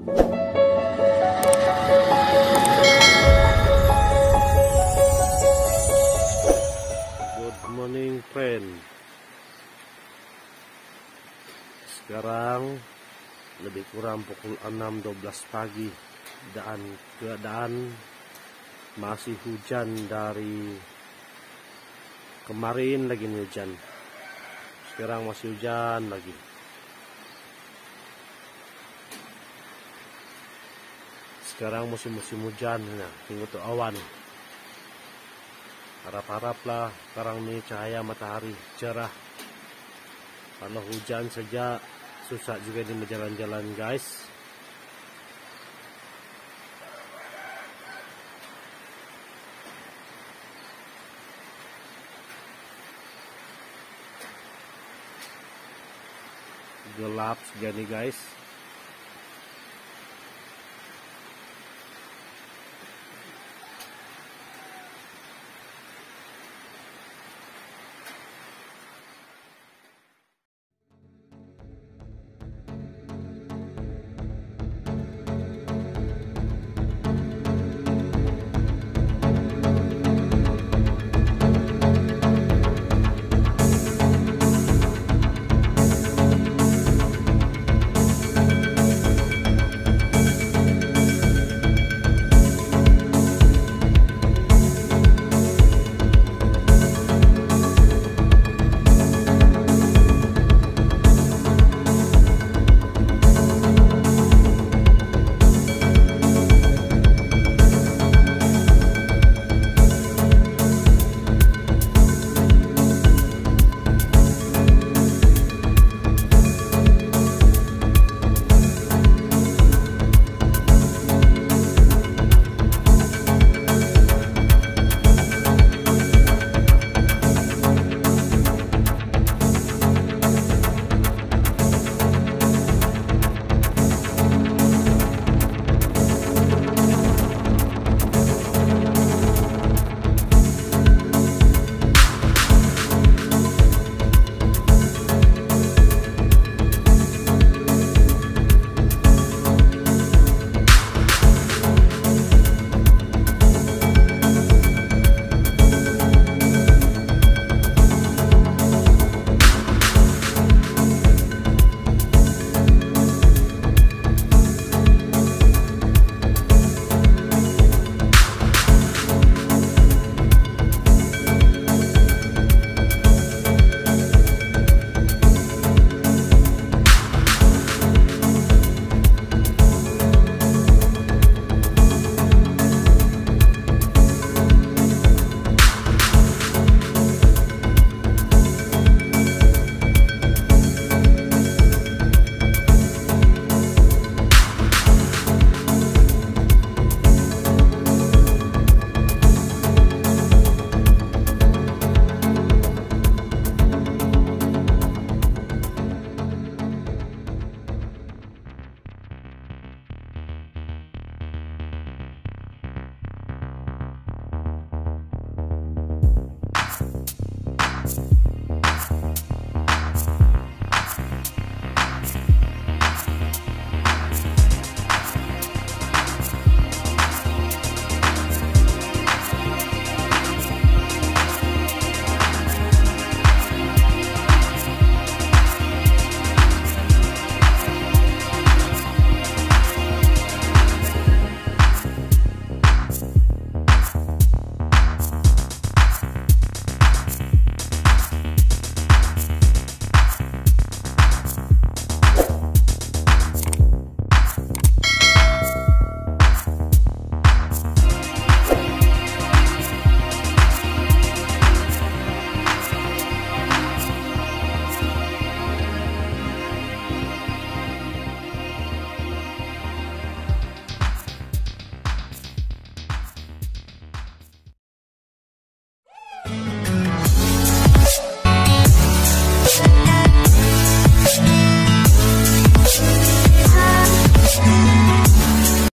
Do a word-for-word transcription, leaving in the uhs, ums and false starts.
Good morning, friend. Sekarang lebih kurang pukul enam dua belas pagi dan keadaan masih hujan dari kemarin lagi ni hujan. Sekarang masih hujan lagi. Sekarang musim-musim hujan, nah, tengok tu awan. Harap-haraplah sekarang ni cahaya matahari cerah. Kalau hujan saja susah juga ni berjalan-jalan, guys. Gelap saja ni, guys.